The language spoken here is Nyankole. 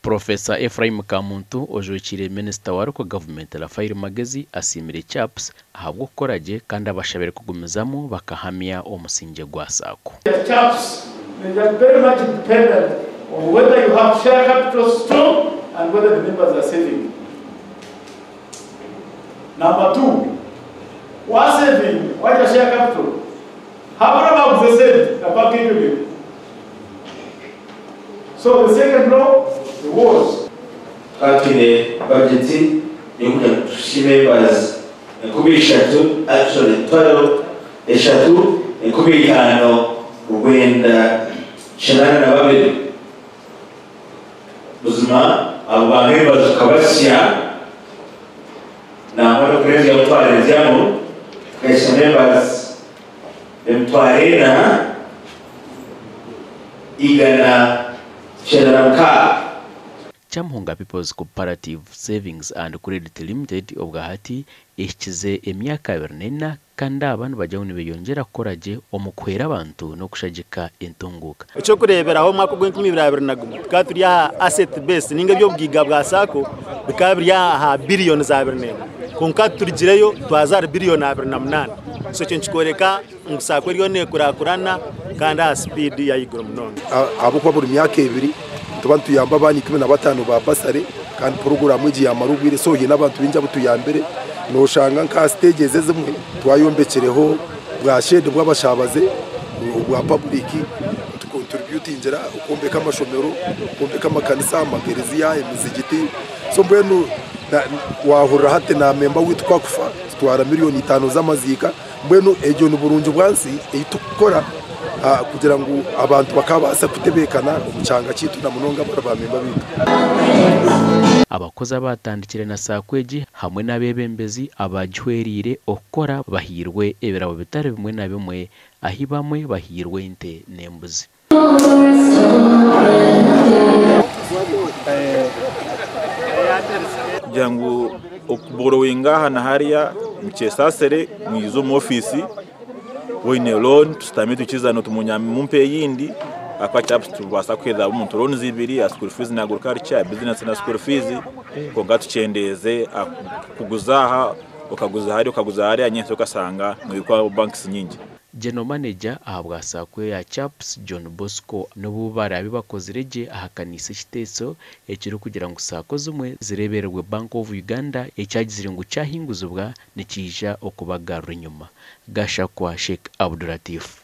Professor Ephraim Kamuntu ojwekiire Minisita wa Local Government Raphael Magezi asiimire CHAPS ahabw'okukora gye kandi abashabire kugumizamu bakahamya omusingye gwa SACCO. CHAPS they are very much dependent on whether you have share capital strong and whether the members are saving. Number 2, wa saving, waja share capital. Habura baguze sente na bank union. So the second law, the wars. Twatwine budget yokugira ngu tuhitsye members 3000, actually 3,592. Buzima abo ba members tukabahitsya nangwa n'okurenzya ahu twarenzyamu tukahitsya members 4,196. Kyamuhunga People's Cooperative Savings and Credit Limited obwahati ehikize emyaka 24 kandi aba nibagyaho nibeyongyera kukora gye omu kuhwera abantu n'okushagika entunguuka. Eky'okureeberaho omwaka ogw'enkumi ibiri abiri na gumwe tukaba turi aha asset base ninga eby'obugaiga bwa SACCO bikaba biri aha biriyoni za 21 kwonka turugireyo twaza ahari biriyoni 28 so ekyo nikikworeka ngu SACCO eriyo neekurakurana kandi aha sipiidi y'ahaiguru munonga. Ahabw'okuba buri myaka ebiri nituba nituyamba abaana 15 ba basare kandi puroguraamu egi yaamara obwire so haine abantu baingi abu tuyambire. Nooshanga nka aha siteegi ezi ezimwe twayombekireho bwa shedi bw'abashabaze obwa paburiki tukontributingira okwombeka amashomero, okwombeka amakanisa, amakereziya, emizigiti. So mbwenu waahurira hati na memba waitu ku akufa tutwara miriyoni itaano z'amaziika. Mbwenu egyo ni burungi bwansi ei turikukora kugira ngu abantu bakabaasa kutebeekana omu kyanga kyaitu na munonga abari baamemba baitu. Abakozi abaatandikire na SACCO egi hamwe n'abeebembezi abaagihwereire okukora bahairwe ebirabo bitari bimwe na bimwe ahi bamwe bahairwe ente n'embuzi. Kugira ngu okuborowinga aha na hariya nikyesasire mwize omu ofiisi oine loan tushutame tukirizane oti mumpe eyindi ahakuba CHAPS tubaasa kuheereza omuntu loans ibiri aha school fees nagaruka ahari ki aha business na school fees kwonka tukyendeeze kuguza aha okaguza hariya okaguza hariya nyentsya okashanga noyikwaho banks nyingi. General Manager ahabwa SACCO ya CHAPS, John Bosco n'obu baraabe bakozire gye ahakaniise ekiteeso ekirikugira ngu SACCO zimwe zireebererwe Bank of Uganda ekyagizire ngu kyahinguzibwa nikiija okubagarura enyima. Gashakwa Sheikh Abdulatif.